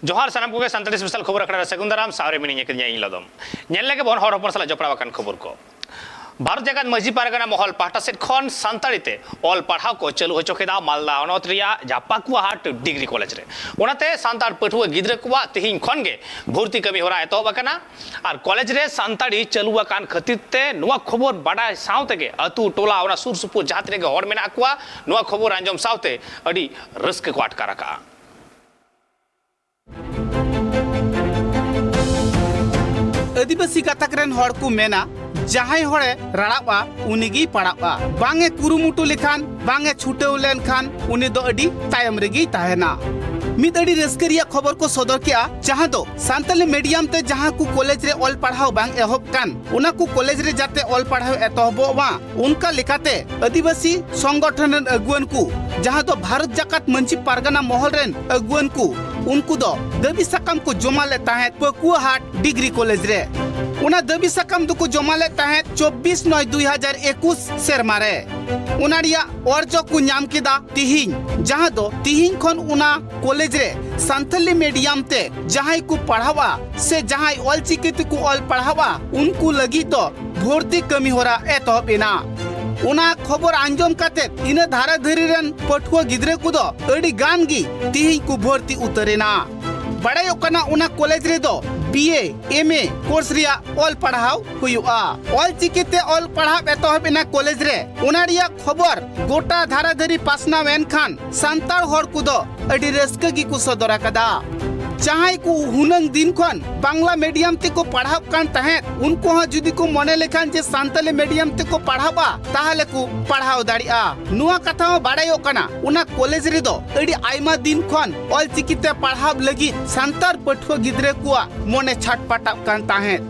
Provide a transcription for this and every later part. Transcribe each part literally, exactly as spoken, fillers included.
ᱡᱚᱦᱟᱨ ᱥᱟᱱᱟᱢ ᱠᱚᱜᱮ᱾ ᱥᱟᱱᱛᱟᱲᱤ ᱥᱯᱮᱥᱟᱞ ᱠᱷᱚᱵᱚᱨ ᱟᱠᱷᱲᱟ ᱨᱮ ᱥᱟᱹᱜᱩᱱ ᱫᱟᱨᱟᱢ᱾ ᱥᱟᱶᱨᱮ ᱢᱤᱱᱟᱹᱧᱟ ᱠᱟᱫᱤᱧᱟ ᱤᱧ ᱞᱚᱫᱚᱢ᱾ ᱧᱮᱞ ᱞᱮᱜᱮ ᱵᱚᱱ ᱦᱚᱲ ᱦᱚᱯᱚᱱ ᱥᱟᱞᱟᱜ ᱡᱚᱯᱲᱟᱣ ᱟᱠᱟᱱ ᱠᱷᱚᱵᱚᱨ ᱠᱚ᱾ ᱵᱷᱟᱨᱚᱛ ᱡᱟᱠᱟᱛ ᱢᱟᱹᱡᱷᱤ ᱯᱟᱨᱜᱟᱱᱟ ᱢᱚᱦᱚᱞ ᱯᱟᱦᱴᱟ ᱥᱮᱫ ᱠᱷᱚᱱ ᱥᱟᱱᱛᱟᱲᱤ ᱛᱮ ᱚᱞ ᱯᱟᱲᱦᱟᱣ ᱠᱚ ᱪᱟᱹᱞᱩ ᱦᱚᱪᱚ ᱠᱮᱫᱟ ᱢᱟᱞᱫᱟ ᱦᱚᱱᱚᱛ ᱨᱮᱭᱟᱜ ᱡᱟᱯᱟᱠᱩᱣᱟᱦᱟᱴ ᱰᱤᱜᱽᱨᱤ ᱠᱚᱞᱮᱡᱽ ᱨᱮ᱾ ᱚᱱᱟᱛᱮ ᱥᱟᱱᱛᱟᱲ ᱯᱟᱹᱴᱷᱩᱣᱟᱹ ᱜᱤᱫᱽᱨᱟᱹ ᱠᱚᱣᱟᱜ ᱛᱮᱦᱮᱧ ᱠᱷᱚᱱ ᱜᱮ ᱵᱷᱚᱨᱛᱤ ᱠᱟᱹᱢᱤ ᱦᱚᱨᱟ ᱮᱛᱚᱦᱚᱵ ᱟᱠᱟᱱᱟ᱾ ᱟᱨ ᱠᱚᱞᱮᱡᱽ ᱨᱮ ᱥᱟᱱᱛᱟᱲᱤ ᱪᱟᱹᱞᱩ ᱟᱠᱟᱱ ᱠᱷᱟᱹᱛᱤᱨ ᱛᱮ ᱱᱚᱣᱟ ᱠᱷᱚᱵᱚᱨ ᱵᱟᱰᱟᱭ ᱥᱟᱶ ᱛᱮᱜᱮ ᱟᱹᱛᱩ ᱴᱚᱞᱟ ᱚᱱᱟ ᱥᱩᱨ ᱥᱩᱯᱩᱨ ᱡᱟᱦᱟᱸ ᱛᱤᱱᱟᱹᱜ ᱜᱮ ᱦᱚᱲ ᱢᱮᱱᱟᱜ ᱠᱚᱣᱟ, ᱱᱚᱣᱟ ᱠᱷᱚᱵᱚᱨ ᱟᱸᱡᱚᱢ ᱥᱟᱶᱛᱮ ᱟᱹᱰᱤ ᱨᱟᱹᱥᱠᱟᱹ ᱠᱚ ᱟᱴᱠᱟᱨ ᱟᱠᱟᱜᱼᱟ᱾ ᱟᱹᱫᱤᱵᱟᱹᱥᱤ ᱜᱟᱛᱟᱠ ᱨᱮᱱ ᱦᱚᱲ ᱠᱚ ᱢᱮᱱᱟ, ᱡᱟᱦᱟᱸᱭ ᱦᱚᱲᱮ ᱨᱟᱲᱟᱜᱼᱟ, ᱩᱱᱤᱜᱮᱭ ᱯᱟᱲᱟᱜᱼᱟ᱾ ᱵᱟᱝ ᱮ ᱠᱩᱨᱩᱢᱩᱴᱩ ᱞᱮᱠᱷᱟᱱ, ᱵᱟᱝ ᱮ ᱪᱷᱩᱴᱟᱹᱣ ᱞᱮᱱᱠᱷᱟᱱ, ᱩᱱᱤ ᱫᱚ ᱟᱹᱰᱤ ᱛᱟᱭᱚᱢ ᱨᱮᱜᱮᱭ ᱛᱟᱦᱮᱱᱟ᱾ ᱢᱤᱫ ᱟᱹᱰᱤ ᱨᱟᱹᱥᱠᱟᱹ ᱨᱮᱭᱟᱜ ᱠᱷᱚᱵᱚᱨ ᱠᱚ ᱥᱚᱫᱚᱨ ᱠᱮᱜᱼᱟ, ᱡᱟᱦᱟᱸ ᱫᱚ ᱥᱟᱱᱛᱟᱞᱤ ᱢᱤᱰᱤᱭᱟᱢ ᱛᱮ ᱡᱟᱦᱟᱸ ᱠᱚ ᱠᱚᱞᱮᱡᱽ ᱨᱮ ᱚᱞ ᱯᱟᱲᱦᱟᱣ ᱵᱟᱝ ᱮᱦᱚᱵ ᱠᱟᱱ, ᱚᱱᱟ ᱠᱚ ᱠᱚᱞᱮᱡᱽ ᱨᱮ ᱡᱟᱛᱮ ᱚᱞ ᱯᱟᱲᱦᱟᱣ ᱮᱛᱚᱦᱚᱵᱚᱜ ᱢᱟ, ᱚᱱᱠᱟ ᱞᱮᱠᱟᱛᱮ ᱟᱹᱫᱤᱵᱟᱹᱥᱤ ᱥᱚᱝᱜᱚᱴᱷᱚᱱ ᱨᱮᱱ ᱟᱹᱜᱩᱣᱟᱹᱱ ᱠᱚ, ᱡᱟᱦᱟᱸ ᱫᱚ ᱵᱷᱟᱨᱚᱛ ᱡᱟᱠᱟᱛ ᱢᱟᱹᱡᱷᱤ ᱯᱟᱨᱜᱟᱱᱟ ᱢᱚᱦᱚᱞ ᱨᱮᱱ ᱟᱹᱜᱩᱣᱟᱹᱱ ᱠᱚ, ᱩᱱᱠᱩ ᱫᱚ ᱫᱟᱹᱵᱤ ᱥᱟᱠᱟᱢ ᱠᱚ ᱡᱚᱢᱟ ᱞᱮᱫ ᱛᱟᱦᱮᱸᱫ ᱯᱟᱹᱠᱩᱣᱟᱹ ᱦᱟᱴ ᱰᱤᱜᱽᱨᱤ ᱠᱚᱞᱮᱡᱽ ᱨᱮ᱾ ᱚᱱᱟ ᱫᱟᱹᱵᱤ ᱥᱟᱠᱟᱢ ᱫᱚᱠᱚ ᱡᱚᱢᱟ ᱞᱮᱫ ᱛᱟᱦᱮᱸᱫ ᱪᱚᱵᱵᱤᱥ ᱱᱚᱭ ᱫᱩᱭ ᱦᱟᱡᱟᱨ ᱮᱠᱩᱥ ᱥᱮᱨᱢᱟ ᱨᱮ᱾ ᱚᱱᱟ ᱨᱮᱭᱟᱜ ᱚᱨᱡᱚ ᱠᱚ ᱧᱟᱢ ᱠᱮᱫᱟ ᱛᱤᱦᱤᱧ, ᱡᱟᱦᱟᱸ ᱫᱚ ᱛᱤᱦᱤᱧ ᱠᱷᱚᱱ ᱚᱱᱟ ᱠᱚᱞᱮᱡᱽ ᱨᱮ ᱥᱟᱱᱛᱟᱞᱤ ᱢᱤᱰᱤᱭᱟᱢ ᱛᱮ ᱡᱟᱦᱟᱸᱭ ᱠᱚ ᱯᱟᱲᱦᱟᱣᱟ ᱥᱮ ᱡᱟᱦᱟᱸᱭ ᱚᱞᱪᱤᱠᱤ ᱛᱮᱠᱚ ᱚᱞ ᱯᱟᱲᱦᱟᱣᱟ, ᱩᱱᱠᱩ ᱞᱟᱹᱜᱤᱫ ᱫᱚ ᱵᱷᱚᱨᱛᱤ ᱠᱟᱹᱢᱤ ᱦᱚᱨᱟ ᱮᱛᱚᱦᱚᱵ ᱮᱱᱟ᱾ ᱚᱱᱟ ᱠᱷᱚᱵᱚᱨ ᱟᱸᱡᱚᱢ ᱠᱟᱛᱮ ᱤᱱᱟᱹ ᱫᱷᱟᱨᱟ ᱫᱷᱟᱹᱨᱤ ᱨᱮᱱ ᱯᱟᱹᱴᱷᱩᱣᱟᱹ ᱜᱤᱫᱽᱨᱟᱹ ᱠᱚᱫᱚ ᱟᱹᱰᱤ ᱜᱟᱱ ᱜᱮ ᱛᱤᱦᱤᱧ ᱠᱚ ᱵᱷᱚᱨᱛᱤ ᱩᱛᱟᱹᱨ ᱮᱱᱟ᱾ ᱵᱟᱲᱟᱭᱚᱜ ᱠᱟᱱᱟ, ᱚᱱᱟ ᱠᱚᱞᱮᱡᱽ ᱨᱮᱫᱚ ᱵᱤ ᱮ, ᱮᱢ ᱮ ᱠᱳᱨᱥ ᱨᱮᱭᱟᱜ ᱚᱞ ᱯᱟᱲᱦᱟᱣ ᱦᱩᱭᱩᱜᱼᱟ᱾ ᱚᱞᱪᱤᱠᱤ ᱛᱮ ᱚᱞ ᱯᱟᱲᱦᱟᱣ ᱮᱛᱚᱦᱚᱵ ᱮᱱᱟ ᱠᱚᱞᱮᱡᱽ ᱨᱮ᱾ ᱚᱱᱟ ᱨᱮᱭᱟᱜ ᱠᱷᱚᱵᱚᱨ ᱜᱚᱴᱟ ᱫᱷᱟᱨᱟ ᱫᱷᱟᱹᱨᱤ ᱯᱟᱥᱱᱟᱣ ᱮᱱ ᱠᱷᱟᱱ ᱥᱟᱱᱛᱟᱲ ᱦᱚᱲ ᱠᱚᱫᱚ ᱟᱹᱰᱤ ᱨᱟᱹᱥᱠᱟᱹ ᱜᱮᱠᱚ ᱥᱚᱫᱚᱨ ᱟᱠᱟᱫᱟ᱾ ᱡᱟᱦᱟᱸᱭ ᱠᱚ ᱦᱩᱱᱟᱹᱝ ᱫᱤᱱ ᱠᱷᱚᱱ ᱵᱟᱝᱞᱟ ᱢᱤᱰᱤᱭᱟᱢ ᱛᱮᱠᱚ ᱯᱟᱲᱦᱟᱜ ᱠᱟᱱ ᱛᱟᱦᱮᱸᱫ, ᱩᱱᱠᱩ ᱦᱚᱸ ᱡᱩᱫᱤ ᱠᱚ ᱢᱚᱱᱮ ᱞᱮᱠᱷᱟᱱ ᱡᱮ ᱥᱟᱱᱛᱟᱞᱤ ᱢᱤᱰᱤᱭᱟᱢ ᱛᱮᱠᱚ ᱯᱟᱲᱦᱟᱜᱼᱟ, ᱛᱟᱦᱚᱞᱮ ᱠᱚ ᱯᱟᱲᱦᱟᱣ ᱫᱟᱲᱮᱭᱟᱜᱼᱟ᱾ ᱱᱚᱣᱟ ᱠᱟᱛᱷᱟ ᱦᱚᱸ ᱵᱟᱲᱟᱭᱚᱜ ᱠᱟᱱᱟ, ᱚᱱᱟ ᱠᱚᱞᱮᱡᱽ ᱨᱮᱫᱚ ᱟᱹᱰᱤ ᱟᱭᱢᱟ ᱫᱤᱱ ᱠᱷᱚᱱ ᱚᱞᱪᱤᱠᱤ ᱛᱮ ᱯᱟᱲᱦᱟᱣ ᱞᱟᱹᱜᱤᱫ ᱥᱟᱱᱛᱟᱲ ᱯᱟᱹᱴᱷᱩᱣᱟᱹ ᱜᱤᱫᱽᱨᱟᱹ ᱠᱚᱣᱟᱜ ᱢᱚᱱᱮ ᱪᱷᱟᱴᱯᱟᱴᱟᱜ ᱠᱟᱱ ᱛᱟᱦᱮᱸᱫ᱾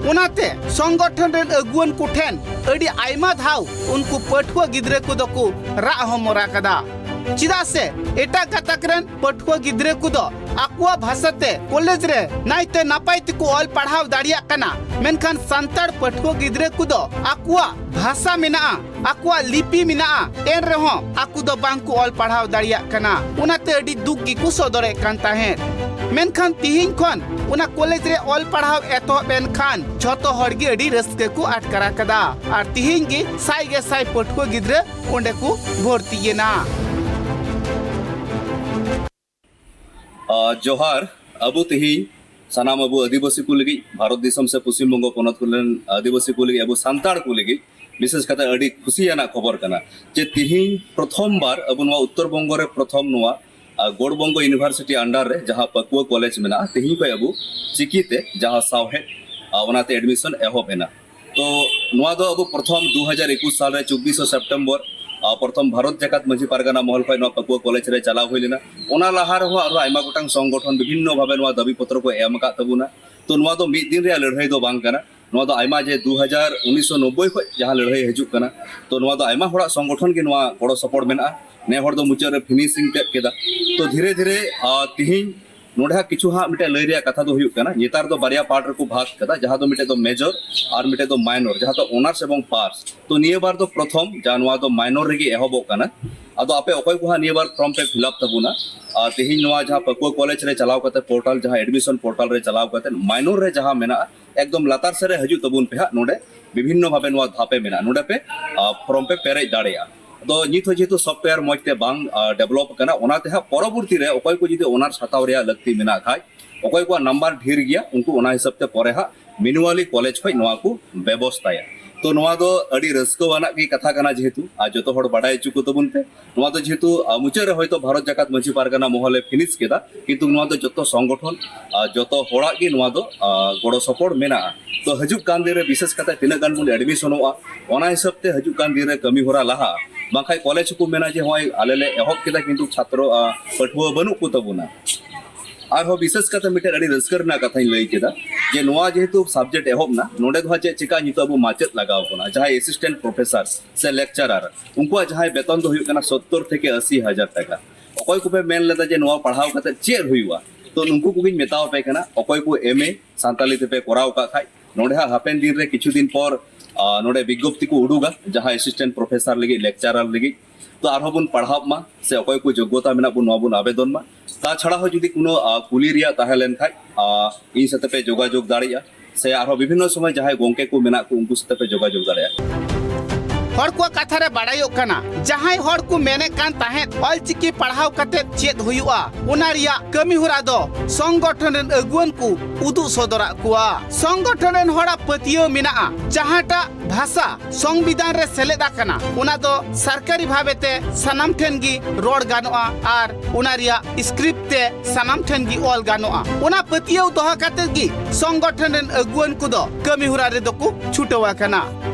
ᱚᱱᱟᱛᱮ ᱥᱚᱝᱜᱚᱴᱷᱚᱱ ᱨᱮᱱ ᱟᱹᱜᱩᱣᱟᱹᱱ ᱠᱚᱴᱷᱮᱱ ᱟᱹᱰᱤ ᱟᱭᱢᱟ ᱫᱷᱟᱣ ᱩᱱᱠᱩ ᱯᱟᱹᱴᱷᱩᱣᱟᱹ ᱜᱤᱫᱽᱨᱟᱹ ᱠᱚᱫᱚ ᱠᱚ ᱨᱟᱜ ᱦᱚᱢᱚᱨ ᱟᱠᱟᱫᱟ᱾ ᱪᱮᱫᱟᱜ ᱥᱮ ᱮᱴᱟᱜ ᱜᱟᱛᱟᱠ ᱨᱮᱱ ᱯᱟᱹᱴᱷᱩᱣᱟᱹ ᱜᱤᱫᱽᱨᱟᱹ ᱠᱚᱫᱚ ᱟᱠᱚᱣᱟᱜ ᱵᱷᱟᱥᱟ ᱛᱮ ᱠᱚᱞᱮᱡᱽ ᱨᱮ ᱱᱟᱭᱛᱮ ᱱᱟᱯᱟᱭ ᱛᱮᱠᱚ ᱚᱞ ᱯᱟᱲᱦᱟᱣ ᱫᱟᱲᱮᱭᱟᱜ ᱠᱟᱱᱟ, ᱢᱮᱱᱠᱷᱟᱱ ᱥᱟᱱᱛᱟᱲ ᱯᱟᱹᱴᱷᱩᱣᱟᱹ ᱜᱤᱫᱽᱨᱟᱹ ᱠᱚᱫᱚ ᱟᱠᱚᱣᱟᱜ ᱵᱷᱟᱥᱟ ᱢᱮᱱᱟᱜᱼᱟ, ᱟᱠᱚᱣᱟᱜ ᱞᱤᱯᱤ ᱢᱮᱱᱟᱜᱼᱟ, ᱮᱱ ᱨᱮᱦᱚᱸ ᱟᱠᱚ ᱫᱚ ᱵᱟᱝ ᱠᱚ ᱚᱞ ᱯᱟᱲᱦᱟᱣ ᱫᱟᱲᱮᱭᱟᱜ ᱠᱟᱱᱟ᱾ ᱚᱱᱟᱛᱮ ᱟᱹᱰᱤ ᱫᱩᱠ ᱜᱮᱠᱚ ᱥᱚᱫᱚᱨᱮᱫ ᱠᱟᱱ ᱛᱟᱦᱮᱸᱫ᱾ ᱢᱮᱱᱠᱷᱟᱱ ᱛᱤᱦᱤᱧ ᱠᱷᱚᱱ ᱚᱱᱟ ᱠᱚᱞᱮᱡᱽ ᱨᱮ ᱚᱞ ᱯᱟᱲᱦᱟᱣ ᱮᱛᱚᱦᱚᱵ ᱮᱱ ᱠᱷᱟᱱ ᱡᱷᱚᱛᱚ ᱦᱚᱲ ᱜᱮ ᱟᱹᱰᱤ ᱨᱟᱹᱥᱠᱟᱹ ᱠᱚ ᱟᱴᱠᱟᱨ ᱟᱠᱟᱫᱟ᱾ ᱟᱨ ᱛᱤᱦᱤᱧ ᱜᱮ ᱥᱟᱭ ᱜᱮ ᱥᱟᱭ ᱯᱟᱹᱴᱷᱩᱣᱟᱹ ᱜᱤᱫᱽᱨᱟᱹ ᱚᱸᱰᱮ ᱠᱚ ᱵᱷᱚᱨᱛᱤ ᱮᱱᱟ᱾ ᱟᱨ ᱡᱚᱦᱟᱨ᱾ ᱟᱵᱚ ᱛᱤᱦᱤᱧ ᱥᱟᱱᱟᱢ ᱟᱵᱚ ᱟᱹᱫᱤᱵᱟᱹᱥᱤ ᱠᱚ ᱞᱟᱹᱜᱤᱫ, ᱵᱷᱟᱨᱚᱛ ᱫᱤᱥᱚᱢ ᱥᱮ ᱯᱚᱥᱪᱤᱢ ᱵᱚᱝᱜᱚ ᱯᱚᱱᱚᱛ ᱠᱚᱨᱮᱱ ᱟᱹᱫᱤᱵᱟᱹᱥᱤ ᱠᱚ ᱞᱟᱹᱜᱤᱫ, ᱟᱵᱚ ᱥᱟᱱᱛᱟᱲ ᱠᱚ ᱞᱟᱹᱜᱤᱫ ᱵᱤᱥᱮᱥ ᱠᱟᱛᱮ ᱟᱹᱰᱤ ᱠᱷᱩᱥᱤᱭᱟᱱᱟᱜ ᱠᱷᱚᱵᱚᱨ ᱠᱟᱱᱟ ᱡᱮ ᱛᱤᱦᱤᱧ ᱯᱨᱚᱛᱷᱚᱢ ᱵᱟᱨ ᱟᱵᱚ ᱱᱚᱣᱟ ᱩᱛᱛᱚᱨ ᱵᱚᱝᱜᱚ ᱨᱮ ᱯᱨᱚᱛᱷᱚᱢ ᱱᱚᱣᱟ, ᱟᱨ, ᱜᱳᱣᱲᱵᱚᱝᱜᱚ ᱤᱭᱩᱱᱤᱵᱷᱟᱨᱥᱤᱴᱤ under ᱨᱮ ᱡᱟᱦᱟᱸ ᱯᱟᱹᱠᱩᱣᱟᱹ ᱠᱚᱞᱮᱡᱽ ᱢᱮᱱᱟᱜᱼᱟ, ᱛᱤᱦᱤᱧ ᱠᱷᱚᱱ ᱟᱵᱚ ᱪᱤᱠᱤᱛᱮ ᱡᱟᱦᱟᱸ ᱥᱟᱶᱦᱮᱫ, ᱟᱨ, ᱚᱱᱟᱛᱮ admission ᱮᱦᱚᱵ ᱮᱱᱟ᱾ ᱛᱚ ᱱᱚᱣᱟ ᱫᱚ ᱟᱵᱚ ᱯᱨᱚᱛᱷᱚᱢ ᱫᱩ ᱦᱟᱡᱟᱨ ᱮᱠᱩᱥ ᱥᱟᱞ ᱨᱮ ᱪᱚᱵᱵᱤᱥᱮ ᱥᱮᱯᱴᱮᱢᱵᱚᱨ, ᱟᱨ, ᱯᱨᱚᱛᱷᱚᱢ ᱵᱷᱟᱨᱚᱛ ᱡᱟᱠᱟᱛ ᱢᱟᱹᱡᱷᱤ ᱯᱟᱨᱜᱟᱱᱟ ᱢᱚᱦᱚᱞ ᱠᱷᱚᱱ ᱱᱚᱣᱟ ᱯᱟᱹᱠᱩᱣᱟᱹ ᱠᱚᱞᱮᱡᱽ ᱨᱮ ᱪᱟᱞᱟᱣ ᱦᱩᱭ ᱞᱮᱱᱟ᱾ ᱚᱱᱟ ᱞᱟᱦᱟ ᱨᱮᱦᱚᱸ ᱟᱨᱦᱚᱸ ᱟᱭᱢᱟ ᱜᱚᱴᱟᱝ ᱥᱚᱝᱜᱚᱴᱷᱚᱱ ᱵᱤᱵᱷᱤᱱᱱᱚ ᱵᱷᱟᱵᱮ ᱱᱚᱣᱟ ᱫᱟᱹᱵᱤ ᱯᱚᱛᱨᱚ ᱠᱚ ᱮᱢ ᱟᱠᱟᱫ ᱛᱟᱵᱚᱱᱟ᱾ ᱛᱚ ᱱᱚᱣᱟ ᱫᱚ ᱢᱤᱫ ᱫᱤᱱ ᱨᱮᱭᱟᱜ ᱞᱟᱹᱲᱦᱟᱹᱭ ᱫᱚ ᱵᱟᱝ ᱠᱟᱱᱟ᱾ ᱱᱚᱣᱟ ᱫᱚ ᱟᱭᱢᱟ ᱡᱮ ᱫᱩ ᱦᱟᱡᱟᱨ ᱩᱱᱤᱥᱥᱚ ᱱᱚᱵᱵᱳᱭ ᱠᱷᱚᱱ ᱡᱟᱦᱟᱸ ᱞᱟᱹᱲᱦᱟᱹᱭ ᱦᱤᱡᱩᱜ ᱠᱟᱱᱟ, ᱛᱚ ᱱᱚᱣᱟ ᱫᱚ ᱟᱭᱢᱟ ᱦᱚᱲᱟᱜ ᱥᱚᱝᱜᱚᱴᱷᱚᱱ ᱜᱮ ᱱᱚᱣᱟ ᱜᱚᱲᱚ ᱥᱚᱯᱚᱦᱚᱫ ᱢᱮᱱᱟᱜᱼᱟ᱾ ᱱᱮ ᱦᱚᱲ ᱫᱚ ᱢᱩᱪᱟᱹᱫ ᱨᱮ finishing ᱛᱮᱫ ᱠᱮᱫᱟ᱾ ᱛᱚ ᱫᱷᱤᱨᱮ ᱫᱷᱤᱨᱮ, ᱟᱨ, ᱛᱤᱦᱤᱧ ᱱᱚᱰᱮ ᱦᱟᱸᱜ ᱠᱤᱪᱷᱩ ᱦᱟᱸᱜ ᱢᱤᱫᱴᱮᱱ ᱞᱟᱹᱭ ᱨᱮᱭᱟᱜ ᱠᱟᱛᱷᱟ ᱫᱚ ᱦᱩᱭᱩᱜ ᱠᱟᱱᱟ, ᱱᱮᱛᱟᱨ ᱫᱚ ᱵᱟᱨᱭᱟ part ᱨᱮᱠᱚ ᱵᱷᱟᱜᱽ ᱠᱟᱫᱟ, ᱡᱟᱦᱟᱸ ᱫᱚ ᱢᱤᱫᱴᱮᱡ ᱫᱚ major ᱟᱨ ᱢᱤᱫᱴᱮᱡ ᱫᱚ minor, ᱡᱟᱦᱟᱸ ᱫᱚ honours ᱮᱵᱚᱝ pass᱾ ᱛᱚ ᱱᱤᱭᱟᱹ ᱵᱟᱨ ᱫᱚ ᱯᱨᱚᱛᱷᱚᱢ ᱡᱟᱦᱟᱸ ᱱᱚᱣᱟ ᱫᱚ minor ᱨᱮᱜᱮ ᱮᱦᱚᱵᱚᱜ ᱠᱟᱱᱟ᱾ ᱟᱫᱚ ᱟᱯᱮ ᱚᱠᱚᱭ ᱠᱚ ᱦᱟᱸᱜ ᱱᱤᱭᱟᱹ ᱵᱟᱨ form ᱯᱮ fill up ᱛᱟᱵᱚᱱᱟ, ᱟᱨ ᱛᱮᱦᱮᱧ ᱱᱚᱣᱟ ᱡᱟᱦᱟᱸ ᱯᱟᱹᱠᱩᱣᱟᱹ ᱠᱚᱞᱮᱡᱽ ᱨᱮ ᱪᱟᱞᱟᱣ ᱠᱟᱛᱮ portal, ᱡᱟᱦᱟᱸ admission portal ᱨᱮ ᱪᱟᱞᱟᱣ ᱠᱟᱛᱮ minor ᱨᱮ ᱡᱟᱦᱟᱸ ᱢᱮᱱᱟᱜᱼᱟ, ᱮᱠᱫᱚᱢ ᱞᱟᱛᱟᱨ ᱥᱮᱫ ᱨᱮ ᱦᱤᱡᱩᱜ ᱛᱟᱵᱚᱱ ᱯᱮ ᱦᱟᱸᱜ᱾ ᱱᱚᱰᱮ ᱵᱤᱵᱷᱤᱱᱱᱚ ᱵᱷᱟᱵᱮ ᱱᱚᱣᱟ ᱫᱷᱟᱯ ᱮ ᱢᱮᱱᱟᱜᱼᱟ, ᱱᱚᱰᱮ ᱯᱮ, ᱟᱨ, form ᱯᱮ ᱯᱮᱨᱮᱡ ᱫᱟᱲᱮᱭᱟᱜᱼᱟ᱾ ᱟᱫᱚ ᱱᱤᱛ ᱦᱚᱸ ᱡᱮᱦᱮᱛᱩ software ᱢᱚᱡᱽ ᱛᱮ ᱵᱟᱝ, ᱟᱨ, develop ᱟᱠᱟᱱᱟ, ᱚᱱᱟᱛᱮ ᱦᱟᱸᱜ ᱯᱚᱨᱚᱵᱚᱨᱛᱤ ᱨᱮ ᱚᱠᱚᱭ ᱠᱚ ᱡᱩᱫᱤ honours ᱦᱟᱛᱟᱣ ᱨᱮᱭᱟᱜ ᱞᱟᱹᱠᱛᱤ ᱢᱮᱱᱟᱜ ᱠᱷᱟᱡ, ᱚᱠᱚᱭ ᱠᱚᱣᱟᱜ number ᱰᱷᱮᱨ ᱜᱮᱭᱟ, ᱩᱱᱠᱩ ᱚᱱᱟ ᱦᱤᱥᱟᱹᱵ ᱛᱮ ᱯᱚᱨᱮ ᱦᱟᱸᱜ manually ᱠᱚᱞᱮᱡᱽ ᱠᱷᱚᱡ ᱱᱚᱣᱟ ᱠᱚ ᱵᱮᱵᱚᱥᱛᱟᱭᱟ᱾ ᱛᱚ ᱱᱚᱣᱟ ᱫᱚ ᱟᱹᱰᱤ ᱨᱟᱹᱥᱠᱟᱹᱣᱟᱱᱟᱜ ᱜᱮ ᱠᱟᱛᱷᱟ ᱠᱟᱱᱟ, ᱡᱮᱦᱮᱛᱩ ᱟᱨ ᱡᱚᱛᱚ ᱦᱚᱲ ᱵᱟᱰᱟᱭ ᱦᱚᱪᱚ ᱠᱚ ᱛᱟᱵᱚᱱ ᱯᱮ᱾ ᱱᱚᱣᱟ ᱫᱚ ᱡᱮᱦᱮᱛᱩ, ᱟᱨ, ᱢᱩᱪᱟᱹᱫ ᱨᱮ ᱦᱚᱭᱛᱳ ᱵᱷᱟᱨᱚᱛ ᱡᱟᱠᱟᱛ ᱢᱟᱹᱡᱷᱤ ᱯᱟᱨᱜᱟᱱᱟ ᱢᱚᱦᱚᱞᱮ finish ᱠᱮᱫᱟ, ᱠᱤᱱᱛᱩ ᱱᱚᱣᱟ ᱫᱚ ᱡᱚᱛᱚ ᱥᱚᱝᱜᱚᱴᱷᱚᱱ, ᱟᱨ, ᱡᱚᱛᱚ ᱦᱚᱲᱟᱜ ᱜᱮ ᱱᱚᱣᱟ ᱫᱚ, ᱟᱨ, ᱜᱚᱲᱚ ᱥᱚᱯᱚᱦᱚᱫ ᱢᱮᱱᱟᱜᱼᱟ᱾ ᱛᱚ ᱦᱤᱡᱩᱜ ᱠᱟᱱ ᱫᱤᱱ ᱨᱮ ᱵᱤᱥᱮᱥ ᱠᱟᱛᱮ ᱛᱤᱱᱟᱹᱜ ᱜᱟᱱ ᱵᱚᱱ admissionᱚᱜᱼᱟ, ᱚᱱᱟ ᱦᱤᱥᱟᱹᱵ ᱛᱮ ᱦᱤᱡᱩᱜ ᱠᱟᱱ ᱫᱤᱱ ᱨᱮ ᱠᱟᱹᱢᱤ ᱦᱚᱨᱟ ᱞᱟᱦᱟᱜᱼᱟ᱾ ᱵᱟᱝᱠᱷᱟᱡ ᱠᱚᱞᱮᱡᱽ ᱦᱚᱸᱠᱚ ᱢᱮᱱᱟ ᱡᱮ ᱦᱚᱸᱜᱼᱚᱭ ᱟᱞᱮ ᱞᱮ ᱮᱦᱚᱵ ᱠᱮᱫᱟ, ᱠᱤᱱᱛᱩ ᱪᱷᱟᱛᱨᱚ, ᱟᱨ, ᱯᱟᱹᱴᱷᱩᱣᱟᱹ ᱵᱟᱹᱱᱩᱜ ᱠᱚ ᱛᱟᱵᱚᱱᱟ᱾ ᱟᱨᱦᱚᱸ ᱵᱤᱥᱮᱥ ᱠᱟᱛᱮ ᱢᱤᱫᱴᱮᱱ ᱟᱹᱰᱤ ᱨᱟᱹᱥᱠᱟᱹ ᱨᱮᱱᱟᱜ ᱠᱟᱛᱷᱟᱧ ᱞᱟᱹᱭ ᱠᱮᱫᱟ, ᱡᱮ ᱱᱚᱣᱟ ᱡᱮᱦᱮᱛᱩ ᱥᱟᱵᱡᱮᱠᱴ ᱮᱦᱚᱵ ᱱᱟ, ᱱᱚᱰᱮ ᱫᱚ ᱦᱟᱸᱜ ᱪᱮᱫ ᱪᱮᱠᱟ ᱱᱤᱛᱚᱜ ᱟᱵᱚ ᱢᱟᱪᱮᱫ ᱞᱟᱜᱟᱣ ᱵᱚᱱᱟ, ᱡᱟᱦᱟᱸᱭ ᱮᱥᱤᱥᱴᱮᱱᱴ ᱯᱨᱚᱯᱷᱮᱥᱟᱨ ᱥᱮ ᱞᱮᱠᱪᱟᱨᱟᱨ, ᱩᱱᱠᱩᱣᱟᱜ ᱡᱟᱦᱟᱸᱭ ᱵᱮᱛᱚᱱ ᱫᱚ ᱦᱩᱭᱩᱜ ᱠᱟᱱᱟ ᱥᱚᱛᱛᱚᱨ ᱛᱷᱮᱠᱮ ᱟᱥᱤ ᱦᱟᱡᱟᱨ ᱴᱟᱠᱟ᱾ ᱚᱠᱚᱭ ᱠᱚᱯᱮ ᱢᱮᱱ ᱞᱮᱫᱟ ᱡᱮ ᱱᱚᱣᱟ ᱯᱟᱲᱦᱟᱣ ᱠᱟᱛᱮ ᱪᱮᱫ ᱦᱩᱭᱩᱜᱼᱟ, ᱛᱚ ᱱᱩᱠᱩ ᱠᱚᱜᱮᱧ ᱢᱮᱛᱟᱣ ᱟᱯᱮ ᱠᱟᱱᱟ, ᱚᱠᱚᱭ ᱠᱚ ᱮᱢ ᱮ ᱥᱟᱱᱛᱟᱞᱤ ᱛᱮᱯᱮ ᱠᱚᱨᱟᱣ ᱠᱟᱜ ᱠᱷᱟᱡ, ᱱᱚᱰᱮ ᱦᱟᱸᱜ ᱦᱟᱯᱮᱱ ᱫᱤᱱ ᱨᱮ ᱠᱤᱪᱷᱩ ᱫᱤᱱ ᱯᱚᱨ, ᱟ, ᱱᱚᱰᱮ ᱵᱤᱜᱽᱜᱚᱯᱛᱤ ᱠᱚ ᱩᱰᱩᱠᱟ, ᱡᱟᱦᱟᱸ ᱮᱥᱤᱥᱴᱮᱱᱴ ᱯᱨᱚᱯᱷᱮᱥᱟᱨ ᱞᱟᱹᱜᱤᱫ, ᱞᱮᱠᱪᱟᱨᱟᱨ ᱞᱟᱹᱜᱤᱫ, ᱛᱚ ᱟᱨᱦᱚᱸ ᱵᱚᱱ ᱯᱟᱲᱦᱟᱣ ᱢᱟ, ᱥᱮ ᱚᱠᱚᱭ ᱠᱚ ᱡᱳᱜᱽᱜᱚᱛᱟ ᱢᱮᱱᱟᱜ ᱵᱚᱱ, ᱱᱚᱣᱟ ᱵᱚᱱ ᱟᱵᱮᱫᱚᱱ ᱢᱟ᱾ ᱛᱟᱪᱷᱟᱲᱟ ᱦᱚᱸ ᱡᱩᱫᱤ ᱠᱳᱱᱳ, ᱟ, ᱠᱩᱞᱤ ᱨᱮᱭᱟᱜ ᱛᱟᱦᱮᱸ ᱞᱮᱱ ᱠᱷᱟᱡ, ᱟ, ᱤᱧ ᱥᱟᱛᱮ ᱯᱮ ᱡᱳᱜᱟᱡᱳᱜᱽ ᱫᱟᱲᱮᱭᱟᱜᱼᱟ, ᱥᱮ ᱟᱨᱦᱚᱸ ᱵᱤᱵᱷᱤᱱᱱᱚ ᱥᱚᱢᱚᱭ ᱡᱟᱦᱟᱸᱭ ᱜᱚᱝᱠᱮ ᱠᱚ ᱢᱮᱱᱟᱜ ᱠᱚ, ᱩᱱᱠᱩ ᱥᱟᱛᱮ ᱯᱮ ᱡᱳᱜᱟᱡᱳᱜᱽ ᱫᱟᱲᱮᱭᱟᱜᱼᱟ᱾ ᱦᱚᱲ ᱠᱚᱣᱟᱜ ᱠᱟᱛᱷᱟ ᱨᱮ ᱵᱟᱲᱟᱭᱚᱜ ᱠᱟᱱᱟ, ᱡᱟᱦᱟᱸᱭ ᱦᱚᱲ ᱠᱚ ᱢᱮᱱᱮᱫ ᱠᱟᱱ ᱛᱟᱦᱮᱸᱫ ᱚᱞᱪᱤᱠᱤ ᱯᱟᱲᱦᱟᱣ ᱠᱟᱛᱮ ᱪᱮᱫ ᱦᱩᱭᱩᱜᱼᱟ, ᱚᱱᱟ ᱨᱮᱭᱟᱜ ᱠᱟᱹᱢᱤ ᱦᱚᱨᱟ ᱫᱚ ᱥᱚᱝᱜᱚᱴᱷᱚᱱ ᱨᱮᱱ ᱟᱹᱜᱩᱣᱟᱹᱱ ᱠᱚ ᱩᱫᱩᱜ ᱥᱚᱫᱚᱨᱟᱜ ᱠᱚᱣᱟ᱾ ᱥᱚᱝᱜᱚᱴᱷᱚᱱ ᱨᱮᱱ ᱦᱚᱲᱟᱜ ᱯᱟᱹᱛᱭᱟᱹᱣ ᱢᱮᱱᱟᱜᱼᱟ, ᱡᱟᱦᱟᱸᱴᱟᱜ ᱵᱷᱟᱥᱟ ᱥᱚᱝᱵᱤᱫᱷᱟᱱ ᱨᱮ ᱥᱮᱞᱮᱫ ᱟᱠᱟᱱᱟ, ᱚᱱᱟ ᱫᱚ ᱥᱚᱨᱠᱟᱨᱤ ᱵᱷᱟᱵᱮ ᱛᱮ ᱥᱟᱱᱟᱢ ᱴᱷᱮᱱ ᱜᱮ ᱨᱚᱲ ᱜᱟᱱᱚᱜᱼᱟ ᱟᱨ ᱚᱱᱟ ᱨᱮᱭᱟᱜ ᱥᱠᱨᱤᱯᱴ ᱛᱮ ᱥᱟᱱᱟᱢ ᱴᱷᱮᱱ ᱜᱮ ᱚᱞ ᱜᱟᱱᱚᱜᱼᱟ᱾ ᱚᱱᱟ ᱯᱟᱹᱛᱭᱟᱹᱣ ᱫᱚᱦᱚ ᱠᱟᱛᱮ ᱜᱮ ᱥᱚᱝᱜᱚᱴᱷᱚᱱ ᱨᱮᱱ ᱟᱹᱜᱩᱣᱟᱹᱱ ᱠᱚᱫᱚ ᱠᱟᱹᱢᱤ ᱦᱚᱨᱟ ᱨᱮᱫᱚ ᱠᱚ ᱪᱷᱩᱴᱟᱹᱣ ᱟᱠᱟᱱᱟ᱾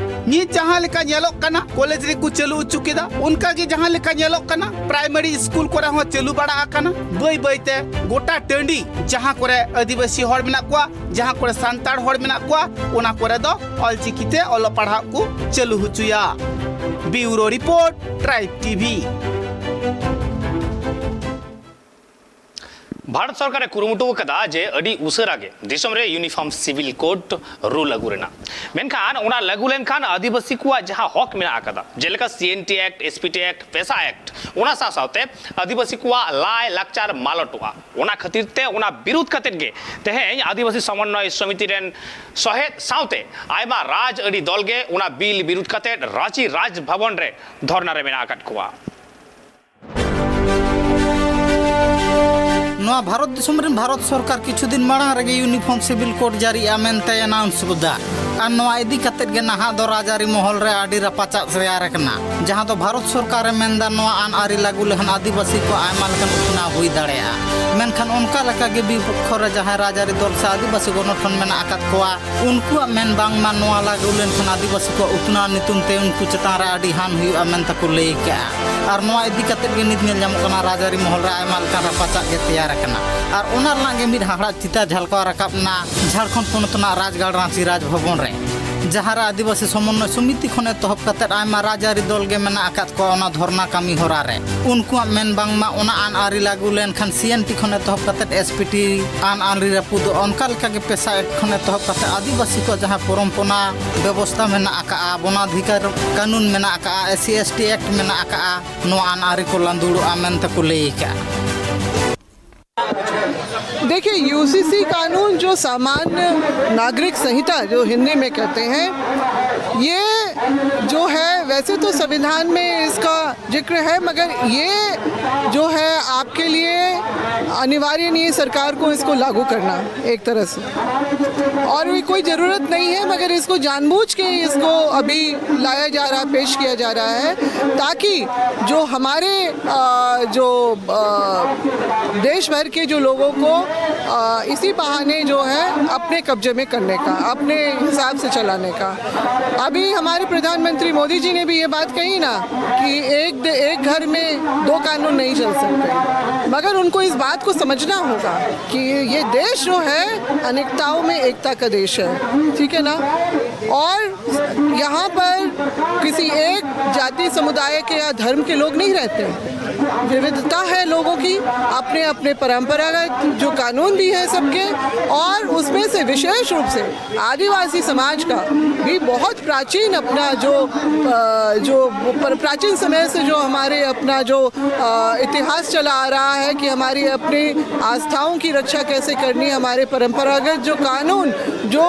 ᱱᱤᱛ ᱡᱟᱦᱟᱸ ᱞᱮᱠᱟ ᱧᱮᱞᱚᱜ ᱠᱟᱱᱟ, ᱠᱚᱞᱮᱡᱽ ᱨᱮᱠᱚ ᱪᱟᱹᱞᱩ ᱦᱚᱪᱚ ᱠᱮᱫᱟ, ᱚᱱᱠᱟ ᱜᱮ ᱡᱟᱦᱟᱸ ᱞᱮᱠᱟ ᱧᱮᱞᱚᱜ ᱠᱟᱱᱟ, ᱯᱨᱟᱭᱢᱟᱨᱤ ᱥᱠᱩᱞ ᱠᱚᱨᱮ ᱦᱚᱸ ᱪᱟᱹᱞᱩ ᱵᱟᱲᱟ ᱟᱠᱟᱱᱟ᱾ ᱵᱟᱹᱭ ᱵᱟᱹᱭ ᱛᱮ ᱜᱚᱴᱟ ᱴᱟᱺᱰᱤ ᱡᱟᱦᱟᱸ ᱠᱚᱨᱮ ᱟᱹᱫᱤᱵᱟᱹᱥᱤ ᱦᱚᱲ ᱢᱮᱱᱟᱜ ᱠᱚᱣᱟ, ᱡᱟᱦᱟᱸ ᱠᱚᱨᱮ ᱥᱟᱱᱛᱟᱲ ᱦᱚᱲ ᱢᱮᱱᱟᱜ ᱠᱚᱣᱟ, ᱚᱱᱟ ᱠᱚᱨᱮ ᱫᱚ ᱚᱞᱪᱤᱠᱤ ᱛᱮ ᱚᱞᱚᱜ ᱯᱟᱲᱦᱟᱜ ᱠᱚ ᱪᱟᱹᱞᱩ ᱦᱚᱪᱚᱭᱟ᱾ ᱵᱤᱭᱩᱨᱳ ᱨᱤᱯᱳᱨᱴ, ᱴᱨᱟᱭᱤᱵᱽ ᱴᱤᱵᱷᱤ᱾ ᱵᱷᱟᱨᱚᱛ ᱥᱚᱨᱠᱟᱨᱮ ᱠᱩᱨᱩᱢᱩᱴᱩ ᱟᱠᱟᱫᱟ ᱡᱮ ᱟᱹᱰᱤ ᱩᱥᱟᱹᱨᱟ ᱜᱮ ᱫᱤᱥᱚᱢ ᱨᱮ ᱤᱭᱩᱱᱤᱯᱷᱚᱨᱢ ᱥᱤᱵᱤᱞ ᱠᱳᱰ ᱨᱩᱞ ᱟᱹᱜᱩ ᱨᱮᱱᱟᱜ᱾ ᱢᱮᱱᱠᱷᱟᱱ ᱚᱱᱟ ᱞᱟᱹᱜᱩ ᱞᱮᱱᱠᱷᱟᱱ ᱟᱹᱫᱤᱵᱟᱹᱥᱤ ᱠᱚᱣᱟᱜ ᱡᱟᱦᱟᱸ ᱦᱚᱠ ᱢᱮᱱᱟᱜ ᱟᱠᱟᱫᱟ, ᱡᱮᱞᱮᱠᱟ C N T act, S P T act, PESA act, ᱚᱱᱟ ᱥᱟᱶ ᱥᱟᱶᱛᱮ ᱟᱹᱫᱤᱵᱟᱹᱥᱤ ᱠᱚᱣᱟᱜ ᱞᱟᱭ ᱞᱟᱠᱪᱟᱨ ᱢᱟᱞᱚᱴᱚᱜᱼᱟ᱾ ᱚᱱᱟ ᱠᱷᱟᱹᱛᱤᱨ ᱛᱮ ᱚᱱᱟ ᱵᱤᱨᱩᱫᱷ ᱠᱟᱛᱮᱫ ᱜᱮ ᱛᱮᱦᱮᱧ ᱟᱹᱫᱤᱵᱟᱹᱥᱤ ᱥᱚᱢᱚᱱᱱᱚᱭ ᱥᱚᱢᱤᱛᱤ ᱨᱮᱱ ᱥᱚᱦᱮᱫ ᱥᱟᱶᱛᱮ ᱟᱭᱢᱟ ᱨᱟᱡᱽ ᱟᱹᱨᱤ ᱫᱚᱞ ᱜᱮ ᱚᱱᱟ ᱵᱤᱞ ᱵᱤᱨᱩᱫᱷ ᱠᱟᱛᱮᱫ ᱨᱟᱸᱪᱤ ᱨᱟᱡᱽ ᱵᱷᱚᱵᱚᱱ ᱨᱮ ᱫᱷᱚᱨᱱᱟ ᱨᱮ ᱢᱮᱱᱟᱜ ᱟᱠᱟᱫ ᱠᱚᱣᱟ᱾ ᱱᱚᱣᱟ ᱵᱷᱟᱨᱚᱛ ᱫᱤᱥᱚᱢ ᱨᱮᱱ ᱵᱷᱟᱨᱚᱛ ᱥᱚᱨᱠᱟᱨ ᱠᱤᱪᱷᱩ ᱫᱤᱱ ᱢᱟᱲᱟᱝ ᱨᱮᱜᱮ ᱤᱭᱩᱱᱤᱯᱷᱚᱨᱢ ᱥᱤᱵᱤᱞ ᱠᱳᱰ ᱡᱟᱹᱨᱤᱜᱼᱟ ᱢᱮᱱᱛᱮ ᱟᱱᱟᱣᱩᱱᱥ ᱠᱮᱫᱟ᱾ ᱟᱨ ᱱᱚᱣᱟ ᱤᱫᱤ ᱠᱟᱛᱮᱫ ᱜᱮ ᱱᱟᱦᱟᱜ ᱫᱚ ᱨᱟᱡᱽᱟᱹᱨᱤ ᱢᱚᱦᱚᱞ ᱨᱮ ᱟᱹᱰᱤ ᱨᱟᱯᱟᱪᱟᱜ ᱛᱮᱭᱟᱨ ᱟᱠᱟᱱᱟ, ᱡᱟᱦᱟᱸ ᱫᱚ ᱵᱷᱟᱨᱚᱛ ᱥᱚᱨᱠᱟᱨᱮ ᱢᱮᱱᱫᱟ ᱱᱚᱣᱟ ᱟᱹᱱ ᱟᱹᱨᱤ ᱞᱟᱹᱜᱩ ᱞᱮᱠᱷᱟᱱ ᱟᱹᱫᱤᱵᱟᱹᱥᱤ ᱠᱚ ᱟᱭᱢᱟ ᱞᱮᱠᱟᱱ ᱩᱛᱱᱟᱹᱣ ᱦᱩᱭ ᱫᱟᱲᱮᱭᱟᱜᱼᱟ᱾ ᱢᱮᱱᱠᱷᱟᱱ ᱚᱱᱠᱟ ᱞᱮᱠᱟ ᱜᱮ ᱵᱤᱯᱚᱠᱠᱷᱚ ᱨᱮ ᱡᱟᱦᱟᱸᱭ ᱨᱟᱡᱽᱟᱹᱨᱤ ᱫᱚᱞ ᱥᱮ ᱟᱹᱫᱤᱵᱟᱹᱥᱤ ᱜᱚᱱᱚᱴᱷᱚᱱ ᱢᱮᱱᱟᱜ ᱟᱠᱟᱫ ᱠᱚᱣᱟ, ᱩᱱᱠᱩᱣᱟᱜ ᱢᱮᱱ ᱵᱟᱝᱢᱟ ᱱᱚᱣᱟ ᱞᱟᱹᱜᱩ ᱞᱮᱱᱠᱷᱟᱱ ᱟᱹᱫᱤᱵᱟᱹᱥᱤ ᱠᱚ ᱩᱛᱱᱟᱹᱣ ᱧᱩᱛᱩᱢ ᱛᱮ ᱩᱱᱠᱩ ᱪᱮᱛᱟᱱ ᱨᱮ ᱟᱹᱰᱤ ᱦᱟᱱ ᱦᱩᱭᱩᱜᱼᱟ ᱢᱮᱱᱛᱮ ᱠᱚ ᱞᱟᱹᱭ ᱠᱮᱜᱼᱟ᱾ ᱟᱨ ᱱᱚᱣᱟ ᱤᱫᱤ ᱠᱟᱛᱮᱫ ᱜᱮ ᱱᱤᱛ ᱧᱮᱞ ᱧᱟᱢᱚᱜ ᱠᱟᱱᱟ, ᱨᱟᱡᱽᱟᱹᱨᱤ ᱢᱚᱦᱚᱞ ᱨᱮ ᱟᱭᱢᱟ ᱞᱮᱠᱟᱱ ᱨᱟᱯᱟᱪᱟᱜ ᱜᱮ ᱛᱮᱭᱟᱨ ᱟᱠᱟᱱᱟ᱾ ᱟᱨ ᱚᱱᱟ ᱨᱮᱱᱟᱜ ᱜᱮ ᱢᱤᱫ ᱦᱟᱦᱟᱲᱟᱜ ᱪᱤᱛᱟᱹᱨ ᱡᱷᱟᱞᱠᱟᱣ ᱨᱟᱠᱟᱵ ᱮᱱᱟ ᱡᱷᱟᱲᱠᱷᱚᱸᱰ ᱯᱚᱱᱚᱛ ᱨᱮᱱᱟᱜ ᱨᱟᱡᱽᱜᱟᱲ ᱨᱟᱺᱪᱤ ᱨᱟᱡᱽ ᱵᱷᱚᱵᱚᱱ ᱨᱮ, ᱡᱟᱦᱟᱸ ᱨᱮ ᱟᱹᱫᱤᱵᱟᱹᱥᱤ ᱥᱚᱢᱚᱱᱱᱚᱭ ᱥᱚᱢᱤᱛᱤ ᱠᱷᱚᱱ ᱮᱛᱚᱦᱚᱵ ᱠᱟᱛᱮᱫ ᱟᱭᱢᱟ ᱨᱟᱡᱽᱟᱹᱨᱤ ᱫᱚᱞ ᱜᱮ ᱢᱮᱱᱟᱜ ᱟᱠᱟᱫ ᱠᱚᱣᱟ ᱚᱱᱟ ᱫᱷᱚᱨᱱᱟ ᱠᱟᱹᱢᱤ ᱦᱚᱨᱟ ᱨᱮ᱾ ᱩᱱᱠᱩᱣᱟᱜ ᱢᱮᱱ ᱵᱟᱝᱢᱟ ᱚᱱᱟ ᱟᱹᱱ ᱟᱹᱨᱤ ᱞᱟᱹᱜᱩ ᱞᱮᱱᱠᱷᱟᱱ ᱥᱤ ᱮᱱ ᱴᱤ ᱠᱷᱚᱱ ᱮᱛᱚᱦᱚᱵ ᱠᱟᱛᱮᱫ ᱮᱥ ᱯᱤ ᱴᱤ ᱟᱹᱱ ᱟᱹᱨᱤ ᱨᱟᱹᱯᱩᱫᱚᱜ, ᱚᱱᱠᱟ ᱞᱮᱠᱟ ᱜᱮ ᱯᱮᱥᱟ ᱮᱠᱴ ᱠᱷᱚᱱ ᱮᱛᱚᱦᱚᱵ ᱠᱟᱛᱮᱫ ᱟᱹᱫᱤᱵᱟᱹᱥᱤ ᱠᱚ ᱡᱟᱦᱟᱸ ᱯᱚᱨᱚᱢᱯᱚᱱᱟ ᱵᱮᱵᱚᱥᱛᱷᱟ ᱢᱮᱱᱟᱜ ᱟᱠᱟᱫᱼᱟ, ᱵᱚᱱᱟᱫᱷᱤᱠᱟᱨ ᱠᱟᱹᱱᱩᱱ ᱢᱮᱱᱟᱜ ᱟᱠᱟᱫᱼᱟ, S C S T act ᱢᱮᱱᱟᱜ ᱟᱠᱟᱫᱼᱟ, ᱱᱚᱣᱟ ᱟᱹᱱ ᱟᱹᱨᱤ ᱠᱚ ᱞᱟᱸᱫᱩᱲᱚᱜᱼᱟ ᱢᱮᱱᱛᱮ ᱠᱚ ᱞᱟᱹᱭ ᱟᱠᱟᱫᱼᱟ᱾ देखिए, यूसीसी कानून जो सामान्य नागरिक संहिता जो हिंदी में कहते हैं, ये जो है, वैसे तो संविधान में इसका जिक्र है, मगर ये जो है आपके लिए अनिवार्य नहीं है सरकार को इसको लागू करना एक तरह से। और भी कोई ज़रूरत नहीं है, मगर इसको जानबूझ के इसको अभी लाया जा रहा है, पेश किया जा रहा है, ताकि जो हमारे अ, जो अ, देश भर के जो लोगों को अ, इसी बहाने जो है अपने कब्जे में करने का, अपने हिसाब से चलाने का। अभी हमारे प्रधानमंत्री मोदी जी ने भी ये बात कही ना कि एक दे, एक घर में दो कानून नहीं चल सकते, मगर उनको इस बात को समझना होगा कि ये देश जो है अनेकताओं में एकता का देश है, ठीक है ना? और यहाँ पर किसी एक जाति, समुदाय के या धर्म के लोग नहीं रहते। विविधता है लोगों की, अपने अपने परंपरागत जो कानून भी है सबके, और उसमें से विशेष रूप से आदिवासी समाज का भी बहुत प्राचीन अपना जो अ, जो पर, प्राचीन समय से जो हमारे अपना जो अ, इतिहास चला आ रहा है कि हमारी अपनी आस्थाओं की रक्षा कैसे करनी, हमारे परंपरागत जो कानून जो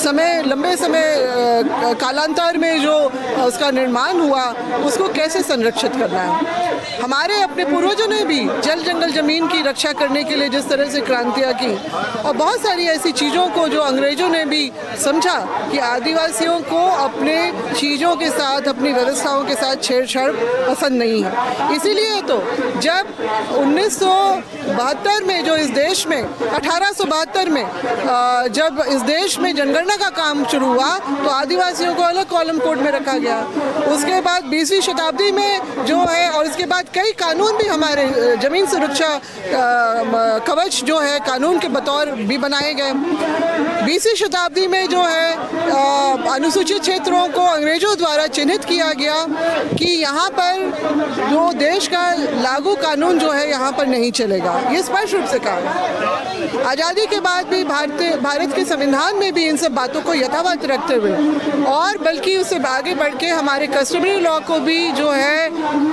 समय, लंबे समय अ, कालांतर में जो उसका निर्माण हुआ, उसको कैसे संरक्षित करना है। हमारे अपने पूर्वजों ने भी जल जंगल जमीन की रक्षा करने के लिए जिस तरह से क्रांतियां की, और बहुत सारी ऐसी चीज़ों को जो अंग्रेज़ों ने भी समझा कि आदिवासियों को अपने चीज़ों के साथ, अपनी व्यवस्थाओं के साथ छेड़छाड़ पसंद नहीं है। इसीलिए तो जब उन्नीस सौ बहत्तर में जो इस देश में, अठारह सौ बहत्तर में, अ, जब इस देश में जनगणना का काम शुरू हुआ, तो आदिवासियों को अलग कॉलम कोड में रखा गया। उसके बाद बीसवीं शताब्दी में जो है, और इसके बाद कई कानून भी हमारे, अ, जमीन सुरक्षा, अ, म-, कवच जो है, कानून के बतौर भी बनाए गए। बीसवीं शताब्दी में जो है, अ, अनुसूचित क्षेत्रों को अंग्रेजों द्वारा चिन्हित किया गया कि यहाँ पर जो देश का लागू कानून जो है, यहाँ पर नहीं चलेगा। ये स्पष्ट रूप से कहा। आज़ादी के बाद भी भारत भारत के संविधान में भी इन सब बातों को यथावत रखते हुए, और बल्कि उससे आगे बढ़ के हमारे कस्टमरी लॉ को भी जो है, अ,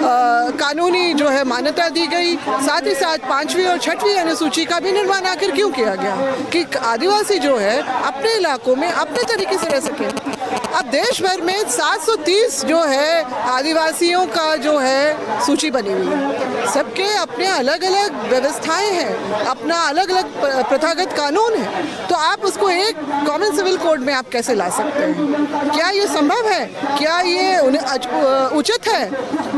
कानूनी जो है, मान्यता दी गई। साथ ही साथ पांचवी और छठवीं अनुसूची का भी निर्माण आखिर क्यों किया गया कि आदिवासी जो है, अपने इलाकों में अपने तरीके से रह सके। अब देश भर में सात सौ तीस जो है, आदिवासियों का जो है, सूची बनी हुई है। सबके अपने अलग अलग व्यवस्थाएं हैं, अपना अलग अलग प्रथागत कानून है। तो आप उसको एक कॉमन सिविल कोड में आप कैसे ला सकते हैं? क्या ये संभव है? क्या ये उन-, अच-, अ, उचित है?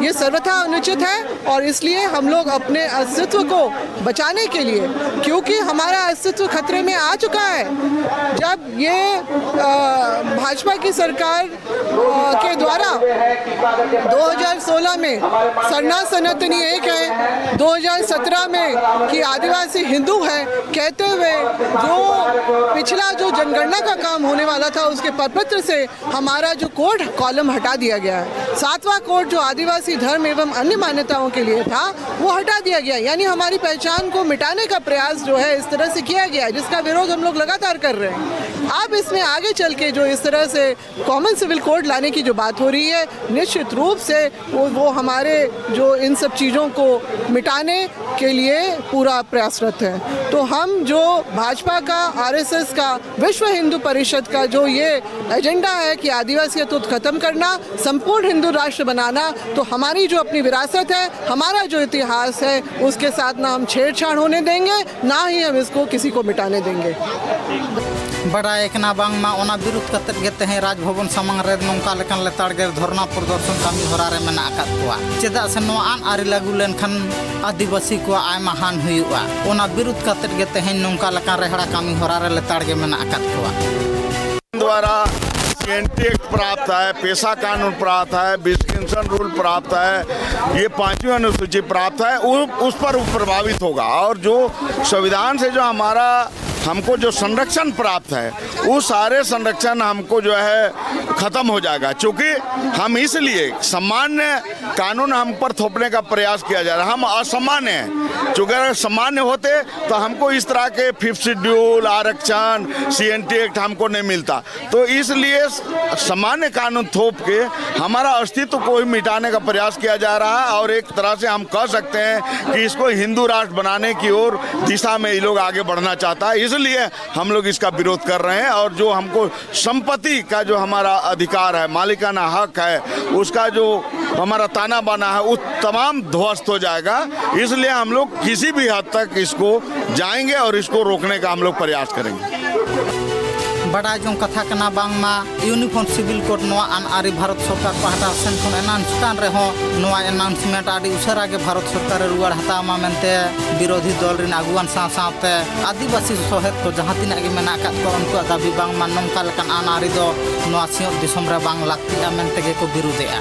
ये सर्वथा अनुचित है। और इसलिए हम लोग अपने अस्तित्व को बचाने के लिए, क्योंकि हमारा अस्तित्व खतरे में आ चुका है, जब ये, अ, भाजपा की सरकार, अ, के द्वारा दो हज़ार सोलह में सरना सनातनी एक है, दो हज़ार सत्रह में कि आदिवासी हिंदू है कहते हुए, जो पिछला जो जनगणना का काम होने वाला था, उसके प्रपत्र से हमारा जो कोड कॉलम हटा दिया गया है। सातवां कोड जो आदिवासी धर्म एवं अन्य मान्यताओं के लिए था, वो हटा दिया गया। यानी हमारी पहचान को मिटाने का प्रयास जो है, इस तरह से किया गया है, जिसका विरोध हम लोग लगातार कर रहे हैं। अब इसमें आगे चल के जो इस तरह से कॉमन सिविल कोड लाने की जो बात हो रही है, निश्चित रूप से वो वो हमारे जो इन सब चीज़ों को मिटाने के लिए पूरा प्रयासरत है। तो हम जो भाजपा का, आरएसएस का, विश्व हिंदू परिषद का जो ये एजेंडा है कि आदिवासियत को खत्म करना, संपूर्ण हिंदू राष्ट्र बनाना, तो हमारी जो अपनी विरासत है, हमारा जो इतिहास है, उसके साथ ना हम छेड़छाड़ होने देंगे, ना ही हम इसको किसी को मिटाने देंगे। ᱵᱟᱰᱟᱭ ᱠᱟᱱᱟ ᱵᱟᱝᱢᱟ ᱚᱱᱟ ᱵᱤᱨᱩᱫᱷ ᱠᱟᱛᱮᱫ ᱜᱮ ᱛᱮᱦᱮᱧ ᱨᱟᱡᱽ ᱵᱷᱚᱵᱚᱱ ᱥᱟᱢᱟᱝ ᱨᱮ ᱱᱚᱝᱠᱟ ᱞᱮᱠᱟᱱ ᱞᱮᱛᱟᱲ ᱜᱮ ᱫᱷᱚᱨᱱᱟ ᱯᱨᱚᱫᱚᱨᱥᱚᱱ ᱠᱟᱹᱢᱤ ᱦᱚᱨᱟ ᱨᱮ ᱢᱮᱱᱟᱜ ᱟᱠᱟᱫ ᱠᱚᱣᱟ᱾ ᱪᱮᱫᱟᱜ ᱥᱮ ᱱᱚᱣᱟ ᱟᱹᱱ ᱟᱹᱨᱤ ᱞᱟᱹᱜᱩ ᱞᱮᱱᱠᱷᱟᱱ ᱟᱹᱫᱤᱵᱟᱹᱥᱤ ᱠᱚᱣᱟᱜ ᱟᱭᱢᱟ ᱦᱟᱹᱱ ᱦᱩᱭᱩᱜᱼᱟ᱾ ᱚᱱᱟ ᱵᱤᱨᱩᱫᱷ ᱠᱟᱛᱮᱫ ᱜᱮ ᱛᱮᱦᱮᱧ ᱱᱚᱝᱠᱟ ᱞᱮᱠᱟᱱ ᱨᱮᱦᱲᱟ ᱠᱟᱹᱢᱤ ᱦᱚᱨᱟ ᱨᱮ ᱞᱮᱛᱟᱲ ᱜᱮ ᱢᱮᱱᱟᱜ ᱟᱠᱟᱫ ᱠᱚᱣᱟ᱾ द्वारा सीएनटी एक्ट प्राप्त है, पेशा कानून प्राप्त है, विस्कन्सिन रूल प्राप्त है, ये पांचवी अनुसूची प्राप्त है, उ, उस पर वो प्रभावित होगा। और जो संविधान से जो हमारा हमको जो संरक्षण प्राप्त है, वो सारे संरक्षण हमको जो है खत्म हो जाएगा। क्योंकि हम इसलिए सामान्य कानून हम पर थोपने का प्रयास किया जा रहा है, हम असामान्य हैं। क्योंकि अगर सामान्य होते तो हमको इस तरह के फिफ्थ शेड्यूल, आरक्षण, सीएनटी एक्ट हमको नहीं मिलता। तो इसलिए सामान्य कानून थोप के हमारा अस्तित्व को ही मिटाने का प्रयास किया जा रहा है। और एक तरह से हम कह सकते हैं कि इसको हिंदू राष्ट्र बनाने की ओर दिशा में ये लोग आगे बढ़ना चाहता है, इसलिए हम लोग इसका विरोध कर रहे हैं। और जो हमको संपत्ति का जो हमारा अधिकार है, मालिकाना हक है, उसका जो हमारा ताना बाना है, वो तमाम ध्वस्त हो जाएगा। इसलिए हम लोग किसी भी हद तक इसको जाएंगे और इसको रोकने का हम लोग प्रयास करेंगे। ᱵᱟᱰᱟᱭ ᱡᱚᱝ ᱠᱟᱛᱷᱟ ᱠᱟᱱᱟ ᱵᱟᱝᱢᱟ ᱤᱭᱩᱱᱤᱯᱷᱚᱨᱢ ᱥᱤᱵᱤᱞ ᱠᱳᱰ ᱱᱚᱣᱟ ᱟᱹᱱ ᱟᱹᱨᱤ ᱵᱷᱟᱨᱚᱛ ᱥᱚᱨᱠᱟᱨ ᱯᱟᱦᱴᱟ ᱥᱮᱱ ᱠᱷᱚᱱ ᱮᱱᱟᱣᱩᱱᱥ ᱠᱟᱱ ᱨᱮᱦᱚᱸ, ᱱᱚᱣᱟ ᱮᱱᱟᱣᱩᱱᱥᱢᱮᱱᱴ ᱟᱹᱰᱤ ᱩᱥᱟᱹᱨᱟ ᱜᱮ ᱵᱷᱟᱨᱚᱛ ᱥᱚᱨᱠᱟᱨᱮ ᱨᱩᱣᱟᱹᱲ ᱦᱟᱛᱟᱣ ᱢᱟ ᱢᱮᱱᱛᱮ ᱵᱤᱨᱳᱫᱷᱤ ᱫᱚᱞ ᱨᱮᱱ ᱟᱹᱜᱩᱣᱟᱱ ᱥᱟᱶ ᱥᱟᱶᱛᱮ ᱟᱹᱫᱤᱵᱟᱹᱥᱤ ᱥᱚᱦᱮᱫ ᱠᱚ ᱡᱟᱦᱟᱸ ᱛᱤᱱᱟᱹᱜ ᱜᱮ ᱢᱮᱱᱟᱜ ᱟᱠᱟᱫ ᱠᱚᱣᱟ, ᱩᱱᱠᱩᱣᱟᱜ ᱫᱟᱹᱵᱤ ᱵᱟᱝᱢᱟ ᱱᱚᱝᱠᱟ ᱞᱮᱠᱟᱱ ᱟᱹᱱ ᱟᱹᱨᱤ ᱫᱚ ᱱᱚᱣᱟ ᱥᱤᱧᱚᱛ ᱫᱤᱥᱚᱢ ᱨᱮ ᱵᱟᱝ ᱞᱟᱹᱠᱛᱤᱜᱼᱟ ᱢᱮᱱᱛᱮ ᱜᱮᱠᱚ ᱵᱤᱨᱩᱫᱷᱮᱜᱼᱟ᱾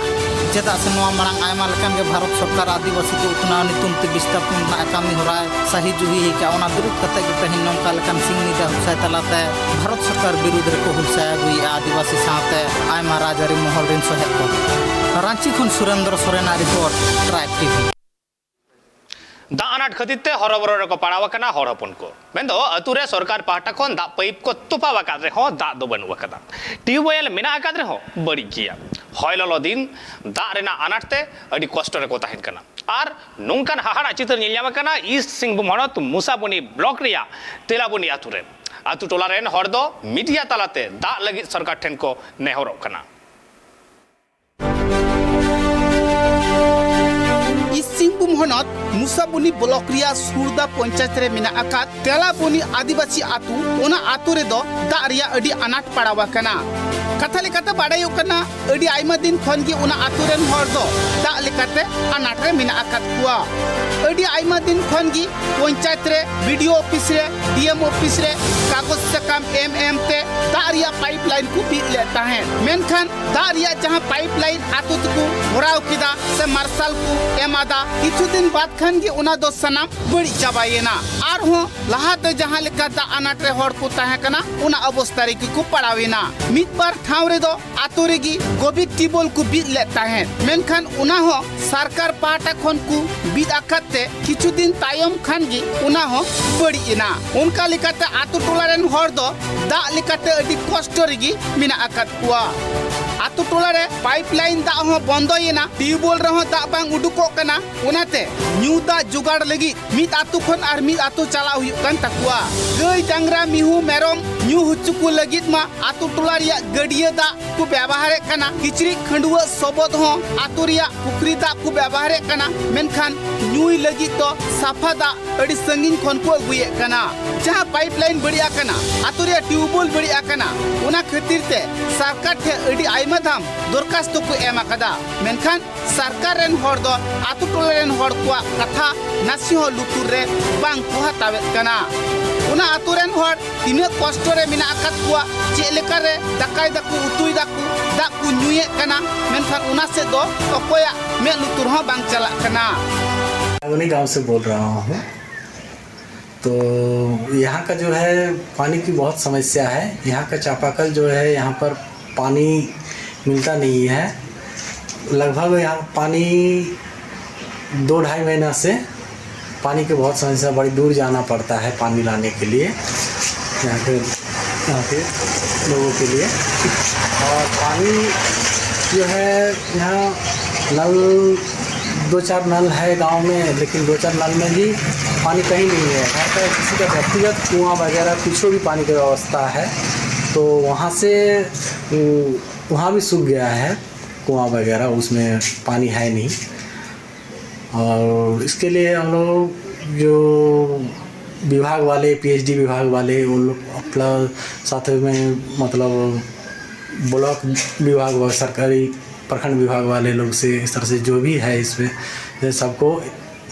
ᱪᱮᱫᱟᱜ ᱥᱮ ᱱᱚᱣᱟ ᱢᱟᱲᱟᱝ ᱟᱭᱢᱟ ᱞᱮᱠᱟᱱ ᱜᱮ ᱵᱷᱟᱨᱚᱛ ᱥᱚᱨᱠᱟᱨ ᱟᱹᱫᱤᱵᱟᱹᱥᱤ ᱠᱚ ᱩᱛᱱᱟᱹᱣ ᱧᱩᱛᱩᱢ ᱛᱮ ᱵᱤᱥᱛᱟᱯᱚᱱ ᱨᱮᱱᱟᱜ ᱮ ᱠᱟᱹᱢᱤ ᱦᱚᱨᱟᱭ ᱥᱟᱹᱦᱤ ᱡᱩᱦᱤ ᱟᱠᱟᱫ, ᱚᱱᱟ ᱵᱤᱨᱩᱫᱷ ᱠᱟᱛᱮ ᱜᱮ ᱛᱮᱦᱮᱧ ᱱᱚᱝᱠᱟ ᱞᱮᱠᱟᱱ ᱥᱤᱧ ᱧᱤᱫᱟᱹ ᱦᱩᱞᱥᱟᱹᱭ ᱛᱟᱞᱟᱛᱮ ᱵᱷᱟᱨᱚᱛ ᱥᱚᱨᱠᱟᱨ ᱵᱤᱨᱩᱫᱷ ᱨᱮᱠᱚ ᱦᱩᱞᱥᱟᱹᱭ ᱟᱹᱜᱩᱭᱮᱫᱼᱟ ᱟᱹᱫᱤᱵᱟᱹᱥᱤ ᱥᱟᱶᱛᱮ ᱟᱭᱢᱟ ᱨᱟᱡᱽᱟᱹᱨᱤ ᱢᱚᱦᱚᱞ ᱨᱮᱱ ᱥᱚᱦᱮᱫ ᱠᱚ᱾ ᱨᱟᱺᱪᱤ ᱠᱷᱚᱱ ᱥᱩᱨᱮᱱᱫᱨᱚ ᱥᱚᱨᱮᱱᱟᱜ ᱨᱤᱯᱳᱨᱴ, ᱴᱨᱟᱭᱤᱵᱽ ᱴᱤᱵᱷᱤ᱾ ᱫᱟᱜ ᱟᱱᱟᱴ ᱠᱷᱟᱹᱛᱤᱨ ᱛᱮ ᱦᱚᱨᱚᱵᱚᱨᱚ ᱨᱮᱠᱚ ᱯᱟᱲᱟᱣ ᱟᱠᱟᱱᱟ ᱦᱚᱲ ᱦᱚᱯᱚᱱ ᱠᱚ᱾ ᱢᱮᱱᱫᱚ ᱟᱹᱛᱩ ᱨᱮ ᱥᱚᱨᱠᱟᱨ ᱯᱟᱦᱴᱟ ᱠᱷᱚᱱ ᱫᱟᱜ ᱯᱟᱭᱤᱯ ᱠᱚ ᱛᱚᱯᱟᱣ ᱟᱠᱟᱫ ᱨᱮᱦᱚᱸ ᱫᱟᱜ ᱫᱚ ᱵᱟᱹᱱᱩᱜ ᱟᱠᱟᱫᱟ᱾ ᱴᱤᱭᱩᱵᱚᱭᱮᱞ ᱢᱮᱱᱟᱜ ᱟᱠᱟᱫ ᱨᱮᱦᱚᱸ ᱵᱟᱹᱲᱤᱡ ᱜᱮᱭᱟ᱾ ᱦᱚᱭ ᱞᱚᱞᱚ ᱫᱤᱱ ᱫᱟᱜ ᱨᱮᱱᱟᱜ ᱟᱱᱟᱴ ᱛᱮ ᱟᱹᱰᱤ ᱠᱚᱥᱴᱚ ᱨᱮᱠᱚ ᱛᱟᱦᱮᱱ ᱠᱟᱱᱟ᱾ ᱟᱨ ᱱᱚᱝᱠᱟᱱ ᱦᱟᱦᱟᱲᱟᱜ ᱪᱤᱛᱟᱹᱨ ᱧᱮᱞ ᱧᱟᱢ ᱟᱠᱟᱱᱟ ᱤᱥᱴ ᱥᱤᱝᱵᱷᱩᱢ ᱦᱚᱱᱚᱛ ᱢᱩᱥᱟᱵᱚᱱᱤ ᱵᱞᱚᱠ ᱨᱮᱭᱟᱜ ᱛᱮᱞᱟᱵᱚᱱᱤ ᱟᱹᱛᱩ ᱨᱮ᱾ ᱟᱹᱛᱩ ᱴᱚᱞᱟ ᱨᱮᱱ ᱦᱚᱲ ᱫᱚ ᱢᱤᱰᱤᱭᱟ ᱛᱟᱞᱟᱛᱮ ᱫᱟᱜ ᱞᱟᱹᱜᱤᱫ ᱥᱚᱨᱠᱟᱨ ᱴᱷᱮᱱ ᱠᱚ ᱱᱮᱦᱚᱨᱚᱜ ᱠᱟᱱᱟ᱾ ᱦᱚᱱᱚᱛ ᱢᱩᱥᱟᱵᱩᱱᱤ ᱵᱞᱚᱠ ᱨᱮᱭᱟᱜ ᱥᱩᱨᱫᱟ ᱯᱚᱧᱪᱟᱭᱮᱛ ᱨᱮ ᱢᱮᱱᱟᱜ ᱟᱠᱟᱫ ᱛᱮᱞᱟᱵᱩᱱᱤ ᱟᱹᱫᱤᱵᱟᱹᱥᱤ ᱟᱹᱛᱩ, ᱚᱱᱟ ᱟᱹᱛᱩ ᱨᱮᱫᱚ ᱫᱟᱜ ᱨᱮᱭᱟᱜ ᱟᱹᱰᱤ ᱟᱱᱟᱴ ᱯᱟᱲᱟᱣ ᱟᱠᱟᱱᱟ᱾ ᱠᱟᱛᱷᱟ ᱞᱮᱠᱟᱛᱮ ᱵᱟᱰᱟᱭᱚᱜ ᱠᱟᱱᱟ, ᱟᱹᱰᱤ ᱟᱭᱢᱟ ᱫᱤᱱ ᱠᱷᱚᱱ ᱜᱮ ᱚᱱᱟ ᱟᱹᱛᱩ ᱨᱮᱱ ᱦᱚᱲ ᱫᱚ ᱫᱟᱜ ᱞᱮᱠᱟᱛᱮ ᱟᱱᱟᱴ ᱨᱮ ᱢᱮᱱᱟᱜ ᱟᱠᱟᱫ ᱠᱚᱣᱟ᱾ ᱟᱹᱰᱤ ᱟᱭᱢᱟ ᱫᱤᱱ ᱠᱷᱚᱱ ᱜᱮ ᱯᱚᱧᱪᱟᱭᱮᱛ ᱨᱮ, ᱵᱤ ᱰᱤ ᱳ ᱚᱯᱷᱤᱥ ᱨᱮ, ᱰᱤ ᱮᱢ ᱚᱯᱷᱤᱥ ᱨᱮ ᱠᱟᱜᱚᱡᱽ ᱥᱟᱠᱟᱢ ᱮᱢ ᱮᱢ ᱛᱮ ᱫᱟᱜ ᱨᱮᱭᱟᱜ ᱯᱟᱭᱤᱯ ᱞᱟᱭᱤᱱ ᱠᱚ ᱵᱤᱫ ᱞᱮᱫ ᱛᱟᱦᱮᱸᱫ, ᱢᱮᱱᱠᱷᱟᱱ ᱫᱟᱜ ᱨᱮᱭᱟᱜ ᱡᱟᱦᱟᱸ ᱯᱟᱭᱤᱯ ᱞᱟᱭᱤᱱ ᱟᱹᱛᱩ ᱛᱮᱠᱚ ᱵᱷᱚᱨᱟᱣ ᱠᱮᱫᱟ ᱥᱮ ᱢᱟᱨᱥᱟᱞ ᱠᱚ ᱮᱢ ᱟᱫᱟ, ᱠᱤᱪᱷᱩ ᱫᱤᱱ ᱵᱟᱫ ᱠᱷᱟᱱ ᱜᱮ ᱚᱱᱟ ᱫᱚ ᱥᱟᱱᱟᱢ ᱵᱟᱹᱲᱤᱡ ᱪᱟᱵᱟᱭᱮᱱᱟ᱾ ᱟᱨᱦᱚᱸ ᱞᱟᱦᱟᱛᱮ ᱡᱟᱦᱟᱸ ᱞᱮᱠᱟ ᱫᱟᱜ ᱟᱱᱟᱴ ᱨᱮ ᱦᱚᱲ ᱠᱚ ᱛᱟᱦᱮᱸ ᱠᱟᱱᱟ, ᱚᱱᱟ ᱚᱵᱚᱥᱛᱟ ᱨᱮᱜᱮ ᱠᱚ ᱯᱟᱲᱟᱣ ᱮᱱᱟ᱾ ᱢᱤᱫ ᱵᱟᱨ ᱴᱷᱟᱶ ᱨᱮᱫᱚ ᱟᱛᱳ ᱨᱮᱜᱮ ᱜᱚᱵᱷᱤᱨ ᱴᱤᱭᱩᱵᱚᱞ ᱠᱚ ᱵᱤᱫ ᱞᱮᱫ ᱛᱟᱦᱮᱸᱫ, ᱢᱮᱱᱠᱷᱟᱱ ᱚᱱᱟ ᱦᱚᱸ ᱥᱚᱨᱠᱟᱨ ᱯᱟᱦᱴᱟ ᱠᱷᱚᱱ ᱠᱚ ᱵᱤᱫ ᱟᱠᱟᱫ ᱛᱮ ᱠᱤᱪᱷᱩ ᱫᱤᱱ ᱛᱟᱭᱚᱢ ᱠᱷᱟᱱ ᱜᱮ ᱚᱱᱟ ᱦᱚᱸ ᱵᱟᱹᱲᱤᱡ ᱮᱱᱟ᱾ ᱚᱱᱠᱟ ᱞᱮᱠᱟᱛᱮ ᱟᱛᱳ ᱴᱚᱞᱟ ᱨᱮᱱ ᱦᱚᱲ ᱫᱚ ᱫᱟᱜ ᱞᱮᱠᱟᱛᱮ ᱟᱹᱰᱤ ᱠᱚᱥᱴᱚ ᱨᱮᱜᱮ ᱢᱮᱱᱟᱜ ᱟᱠᱟᱫ ᱠᱚᱣᱟ᱾ ᱟᱛᱳ ᱴᱚᱞᱟ ᱨᱮ ᱯᱟᱭᱤᱯ ᱞᱟᱭᱤᱱ ᱫᱟᱜ ᱦᱚᱸ ᱵᱚᱱᱫᱚᱭᱮᱱᱟ, ᱴᱤᱭᱩᱵᱚᱞ ᱨᱮᱦᱚᱸ ᱫᱟᱜ ᱵᱟᱝ ᱩᱰᱩᱠᱚᱜ ᱠᱟᱱᱟ᱾ ᱚᱱᱟᱛᱮ ᱧᱩ ᱫᱟᱜ ᱡᱚᱜᱟᱲ ᱞᱟᱹᱜᱤᱫ ᱢᱤᱫ ᱟᱛᱳ ᱠᱷᱚᱱ ᱟᱨ ᱢᱤᱫ ᱟᱛᱳ ᱪᱟᱞᱟᱜ ᱦᱩᱭᱩᱜ ᱠᱟᱱ ᱛᱟᱠᱚᱣᱟ᱾ ᱜᱟᱹᱭ, ᱰᱟᱝᱨᱟ, ᱢᱤᱦᱩ, ᱢᱮᱨᱚᱢ ᱧᱩ ᱦᱚᱪᱚ ᱠᱚ ᱞᱟᱹᱜᱤᱫ ᱢᱟ ᱟᱛᱳ ᱴᱚᱞᱟ ᱨᱮᱭᱟᱜ ᱜᱟᱹᱰᱭᱟᱹ ᱫᱟᱜ ᱠᱚ ᱵᱮᱵᱚᱦᱟᱨᱮᱫ ᱠᱟᱱᱟ᱾ ᱠᱤᱪᱨᱤᱡ ᱠᱷᱟᱹᱰᱩᱣᱟᱹᱜ ᱥᱚᱵᱚᱫ ᱦᱚᱸ ᱟᱛᱳ ᱨᱮᱭᱟᱜ ᱯᱩᱠᱷᱨᱤ ᱫᱟᱜ ᱠᱚ ᱵᱮᱵᱚᱦᱟᱨᱮᱫ ᱠᱟᱱᱟ, ᱢᱮᱱᱠᱷᱟᱱ ᱧᱩᱭ ᱞᱟᱹᱜᱤᱫ ᱫᱚ ᱥᱟᱯᱷᱟ ᱫᱟᱜ ᱟᱹᱰᱤ ᱥᱟᱺᱜᱤᱧ ᱠᱷᱚᱱ ᱠᱚ ᱟᱹᱜᱩᱭᱮᱫ ᱠᱟᱱᱟ᱾ ᱡᱟᱦᱟᱸ ᱯᱟᱭᱤᱯ ᱞᱟᱭᱤᱱ ᱵᱟᱹᱲᱤᱡ ᱟᱠᱟᱱᱟ, ᱟᱛᱳ ᱨᱮᱭᱟᱜ ᱴᱤᱭᱩᱵᱚᱞ ᱵᱟᱹᱲᱤᱡ ᱟᱠᱟᱱᱟ, ᱚᱱᱟ ᱠᱷᱟᱹᱛᱤᱨ ᱛᱮ ᱥᱚᱨᱠᱟᱨ ᱴᱷᱮᱱ ᱟᱹᱰᱤ ᱟᱭᱢᱟ ᱫᱷᱟᱢ ᱫᱚᱨᱠᱷᱟᱥᱛᱚ ᱠᱚ ᱮᱢ ᱟᱠᱟᱫᱟ, ᱢᱮᱱᱠᱷᱟᱱ ᱥᱚᱨᱠᱟᱨ ᱨᱮᱱ ᱦᱚᱲ ᱫᱚ ᱟᱛᱳ ᱴᱚᱞᱟ ᱨᱮᱱ ᱦᱚᱲ ᱠᱚᱣᱟᱜ ᱠᱟᱛᱷᱟ ᱱᱟᱥᱮ ᱦᱚᱸ ᱞᱩᱛᱩᱨ ᱨᱮ ᱵᱟᱝ ᱠᱚ ᱦᱟᱛᱟᱣᱮᱫ ᱠᱟᱱᱟ᱾ ᱚᱱᱟ ᱟᱛᱳ ᱨᱮᱱ ᱦᱚᱲ ᱛᱤᱱᱟᱹᱜ ᱠᱚᱥᱴᱚ ᱨᱮ ᱢᱮᱱᱟᱜ ᱟᱠᱟᱫ ᱠᱚᱣᱟ, ᱪᱮᱫ ᱞᱮᱠᱟ ᱨᱮ ᱫᱟᱠᱟᱭ ᱫᱟᱠᱚ, ᱩᱛᱩᱭ ᱫᱟᱠᱚ, ᱫᱟᱜ ᱠᱚ ᱧᱩᱭᱮᱫ ᱠᱟᱱᱟ, ᱢᱮᱱᱠᱷᱟᱱ ᱚᱱᱟ ᱥᱮᱫ ᱫᱚ ᱚᱠᱚᱭᱟᱜ ᱢᱮᱫ ᱞᱩᱛᱩᱨ ᱦᱚᱸ ᱵᱟᱝ ᱪᱟᱞᱟᱜ ᱠᱟᱱᱟ᱾ उन्हीं गांव से बोल रहा हूँ। तो यहाँ का जो है, पानी की बहुत समस्या है। यहाँ का चापाकल जो है, यहाँ पर पानी मिलता नहीं है। लगभग यहाँ पानी दो ढाई महीना से पानी की बहुत समस्या, बड़ी दूर जाना पड़ता है पानी लाने के लिए, यहाँ के, यहाँ के लोगों के लिए। और पानी जो है, यहाँ नल, दो चार नल है गांव में, लेकिन दो चार नल में भी पानी कहीं नहीं है। हर तरह किसी का व्यक्तिगत कुआं वगैरह, कुछ भी पानी की व्यवस्था है, तो वहाँ से, वो, वहाँ भी सूख गया है कुआं वगैरह, उसमें पानी है नहीं। और इसके लिए हम लोग जो विभाग वाले, पीएचडी विभाग वाले, उन लोग प्लस साथ में, मतलब, ब्लॉक विभाग व सरकारी प्रखंड विभाग वाले लोग से, इस तरह से जो भी है इसमें, ये सबको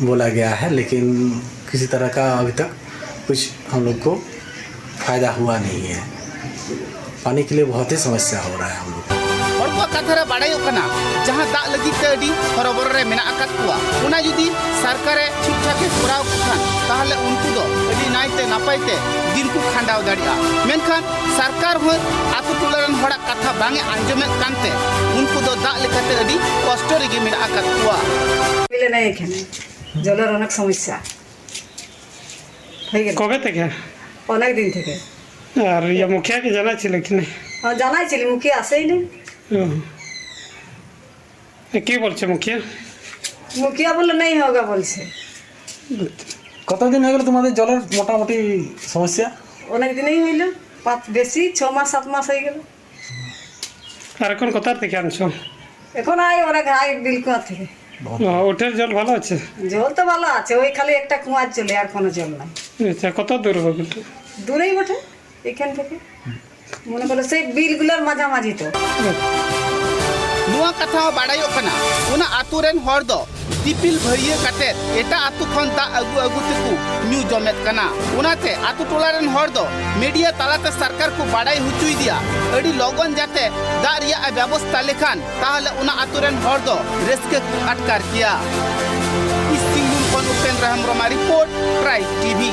बोला गया है, लेकिन किसी तरह का अभी तक कुछ हम लोग को फायदा हुआ नहीं है। पानी के लिए बहुत ही समस्या हो रहा है हम लोग। ᱦᱚᱲ ᱠᱚᱣᱟᱜ ᱠᱟᱛᱷᱟ ᱨᱮ ᱵᱟᱰᱟᱭᱚᱜ ᱠᱟᱱᱟ, ᱡᱟᱦᱟᱸ ᱫᱟᱜ ᱞᱟᱹᱜᱤᱫ ᱛᱮ ᱟᱹᱰᱤ ᱦᱚᱨᱚᱵᱚᱨᱚ ᱨᱮ ᱢᱮᱱᱟᱜ ᱟᱠᱟᱫ ᱠᱚᱣᱟ, ᱚᱱᱟ ᱡᱩᱫᱤ ᱥᱚᱨᱠᱟᱨᱮ ᱴᱷᱤᱠ ᱴᱷᱟᱠ ᱮ ᱠᱚᱨᱟᱣ ᱠᱚ ᱠᱷᱟᱱ, ᱛᱟᱦᱚᱞᱮ ᱩᱱᱠᱩ ᱫᱚ ᱟᱹᱰᱤ ᱱᱟᱭᱛᱮ ᱱᱟᱯᱟᱭ ᱛᱮ ᱫᱤᱱ ᱠᱚ ᱠᱷᱟᱸᱰᱟᱣ ᱫᱟᱲᱮᱭᱟᱜᱼᱟ᱾ ᱢᱮᱱᱠᱷᱟᱱ ᱥᱚᱨᱠᱟᱨ ᱦᱚᱸ ᱟᱛᱳ ᱴᱚᱞᱟ ᱨᱮᱱ ᱦᱚᱲᱟᱜ ᱠᱟᱛᱷᱟ ᱵᱟᱝ ᱮ ᱟᱸᱡᱚᱢᱮᱫ ᱠᱟᱱᱛᱮ ᱩᱱᱠᱩ ᱫᱚ ᱫᱟᱜ ᱞᱮᱠᱟᱛᱮ ᱟᱹᱰᱤ ᱠᱚᱥᱴᱚ ᱨᱮᱜᱮ ᱢᱮᱱᱟᱜ ᱟᱠᱟᱫ ᱠᱚᱣᱟ᱾ মিলে নেই এখানে, জলের অনেক সমস্যা হয়ে গেল। কবে থেকে? অনেক দিন থেকে। আর ইয়ে মুখিয়াকে জানাইছিলে কি না? হ্যাঁ, জানাইছিলি, মুখিয়া আসেই নি। হুম। এ, কি বলছে মুখিয়া? মুখিয়া বললে নেই হোগা বলছে। কতদিন হয়ে গেল তোমাদের জলের মোটামুটি সমস্যা? অনেক দিনই হইল, পাঁচ, বেশি ছ মাস সাত মাস হয়ে গেল। আর এখন কোথা থেকে আনছো? এখন আই ওরা ঘাই বিলকুয়া থেকে। ও, উঠের জল ভালো আছে? জল তো ভালো আছে, ওই খালি একটা কুয়ার জলে, আর কোনো জল নাই। আচ্ছা, কত দূর হবে? দূরেই বটে এখান থেকে, মনে করো সেই বিলগুলোর মাঝামাঝি তো। ᱱᱚᱣᱟ ᱠᱟᱛᱷᱟ ᱦᱚᱸ ᱵᱟᱰᱟᱭᱚᱜ ᱠᱟᱱᱟ, ᱚᱱᱟ ᱟᱛᱳ ᱨᱮᱱ ᱦᱚᱲ ᱫᱚ ᱫᱤᱯᱤᱞ ᱵᱷᱟᱹᱨᱭᱟᱹ ᱠᱟᱛᱮ ᱮᱴᱟᱜ ᱟᱛᱳ ᱠᱷᱚᱱ ᱫᱟᱜ ᱟᱹᱜᱩ ᱟᱹᱜᱩ ᱛᱮᱠᱚ ᱧᱩ ᱡᱚᱢᱮᱫ ᱠᱟᱱᱟ᱾ ᱚᱱᱟᱛᱮ ᱟᱛᱳ ᱴᱚᱞᱟ ᱨᱮᱱ ᱦᱚᱲ ᱫᱚ ᱢᱤᱰᱤᱭᱟ ᱛᱟᱞᱟᱛᱮ ᱥᱚᱨᱠᱟᱨ ᱠᱚ ᱵᱟᱰᱟᱭ ᱦᱚᱪᱚᱭᱮᱫᱮᱭᱟ, ᱟᱹᱰᱤ ᱞᱚᱜᱚᱱ ᱡᱟᱛᱮ ᱫᱟᱜ ᱨᱮᱭᱟᱜ ᱮ ᱵᱮᱵᱚᱥᱛᱟ ᱞᱮᱠᱷᱟᱱ, ᱛᱟᱦᱚᱞᱮ ᱚᱱᱟ ᱟᱛᱳ ᱨᱮᱱ ᱦᱚᱲ ᱫᱚ ᱨᱟᱹᱥᱠᱟᱹ ᱠᱚ ᱟᱴᱠᱟᱨ ᱠᱮᱭᱟ᱾ ᱤᱥᱴ ᱥᱤᱝᱵᱷᱩᱢ ᱠᱷᱚᱱ ᱩᱯᱮᱱᱫᱨᱚ ᱦᱮᱢᱵᱨᱚᱢᱟᱜ ᱨᱤᱯᱳᱨᱴ, ᱴᱨᱟᱭᱤᱵᱽ ᱴᱤᱵᱷᱤ᱾